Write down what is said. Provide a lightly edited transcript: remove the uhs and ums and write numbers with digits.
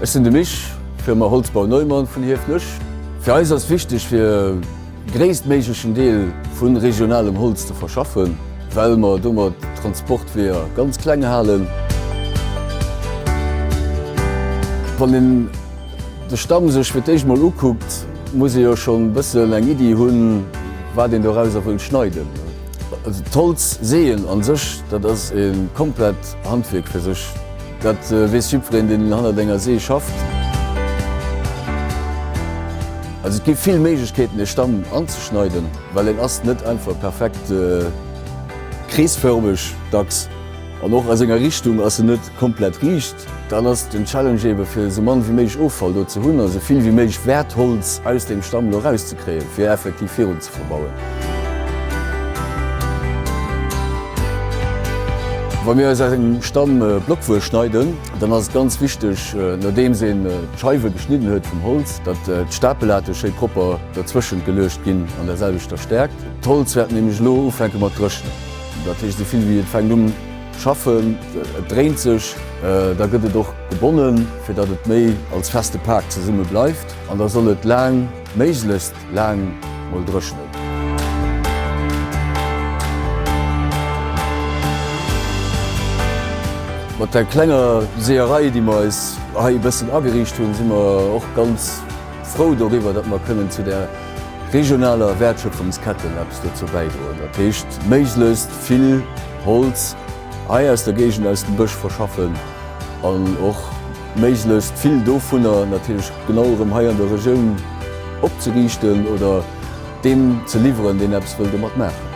Ech sinn de Mich, Firma Holzbau Neumann vun Hiefenech. Fir eis ass wichteg fir gréisstméiglechen Deel vu regionalem Holz ze verschaffen, well mer domat d'Transportweeër ganz kleng halen. Wann een de Stamm sech fir d'éischt mol ukuckt, muss ee jo schonn e bëssen eng Iddi hunn, wat een dorauser wëllt schneiden. D'Holz seeën an sech, dat ass e komplett Handwierk fir sech. Dat weess jiddwereen, deen hannert enger See schafft. Also et gi vill Méiglechkeeten e Stamm anzeschneiden, well en ass net einfach perfekt kreesförmeg dacks an och a senger Richtung ass en net komplett riicht. Dann ass den Challenge ebe fir esou mann wéi méiglech Offall do ze hunn a sou vill wéi méiglech Wäertholz aus deem Stamm elo erauszekréien, fir effektiv virun ze verbauen. Wa mir aus engem Stamm Blockwuer schneiden, dann ass et ganz wichteg, nodeems een d'Scheiwe geschnidden huet vum Holz, datt d'Stapellate schéi propper dozwëschent geluecht ginn an der selwechter Stäerkt. D'Holz wäert nämlech elo ufänke mat dréchnen. Dat heescht, esou vill wéi et fänkt un schaffen, et dréint sech, da gëtt et och gebonnen, fir datt et méi als feste Pak zesumme bleift an da soll et laang, méiglechst laang mol dréchnen. Mat der klenger Seeërei, déi mer eis hei e bëssen ageriicht hunn, si mer och ganz frou doriwwer, datt mer kënnen zu där regionaler Wäertschöpfungsketten eppes dozou bäidroen. Dat heescht, méiglechst vill Holz hei aus der Géigend, aus dem Bësch verschaffen an och méiglechst vill dovunner natierlech genau erëm hei an der Regioun opzeriichten oder deem ze liwweren, deen eppes wëll domat maachen.